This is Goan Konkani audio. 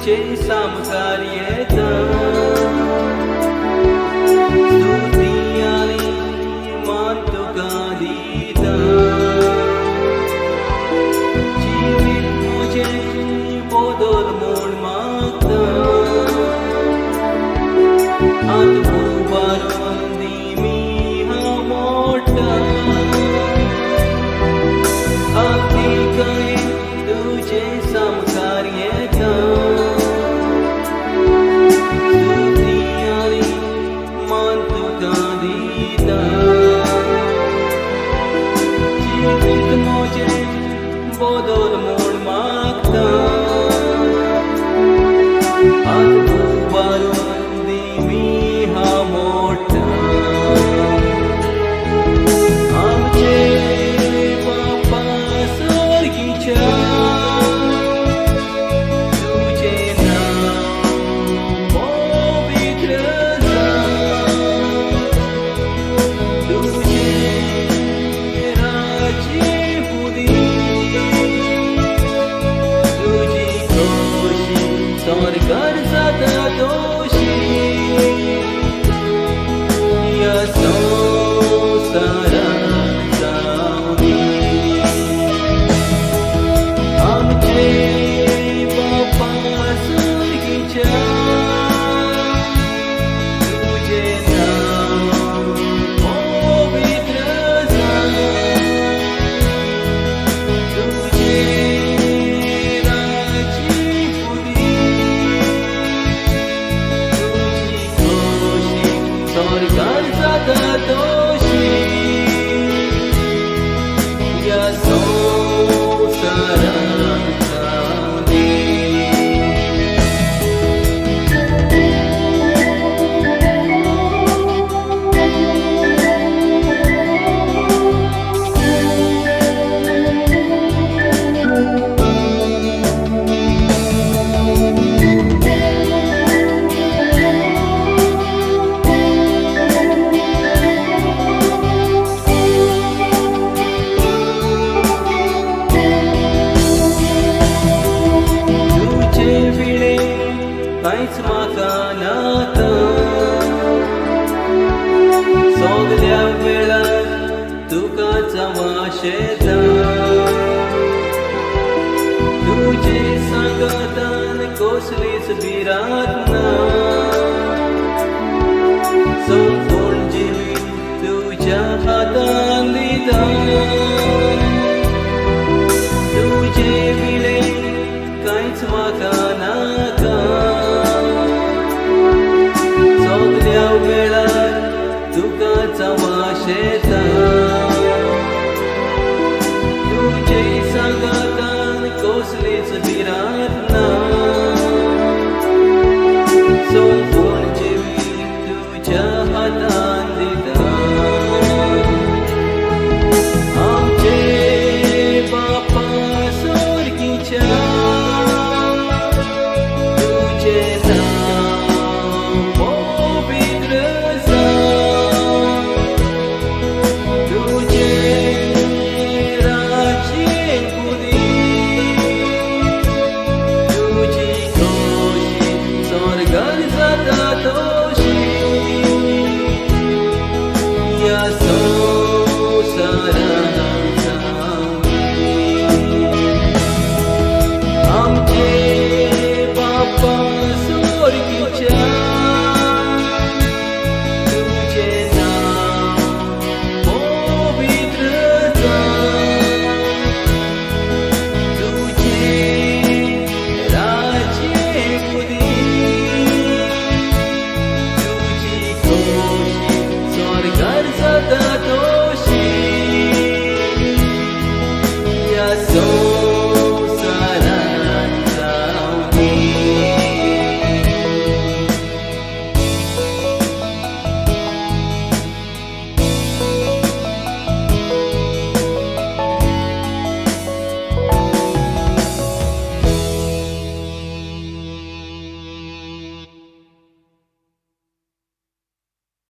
तुझे सामकार येता स्तुती आनी मान तुका दिता जिवीत म्हजें बदल म्हूण मागता हात उबारून दी हांव मोडटा आवतिकायेन तुझे सामकार येता स्तुती आनी मान तुका दिता जिवीत म्हजें बदल म्हूण मागता हात उबारून दी हांव मोडटा आमचे बापा सर्गीच्या तुझें नांव पवित्र जावं तुझें राज्य येवंदी तुजी खोशी स्वर्गार जाता तशी ह्या संवसारांत जावंदी आमचे बापा सर्गीच्या तुझें नांव पवित्र जावं तुझें राज्य येवंदी तुजी खोशी स्वर्गार जाता तशी ह्या संवसारांत जावंदी. तुझे विणे कांयच म्हाका नाका सगल्या वेळार तुकाच हांव आशेता तुजे सांगातान कसलीच भिरांत ना संपूर्ण जिवीत तुज्या हातान दिता तुझे विणे कांयच म्हाका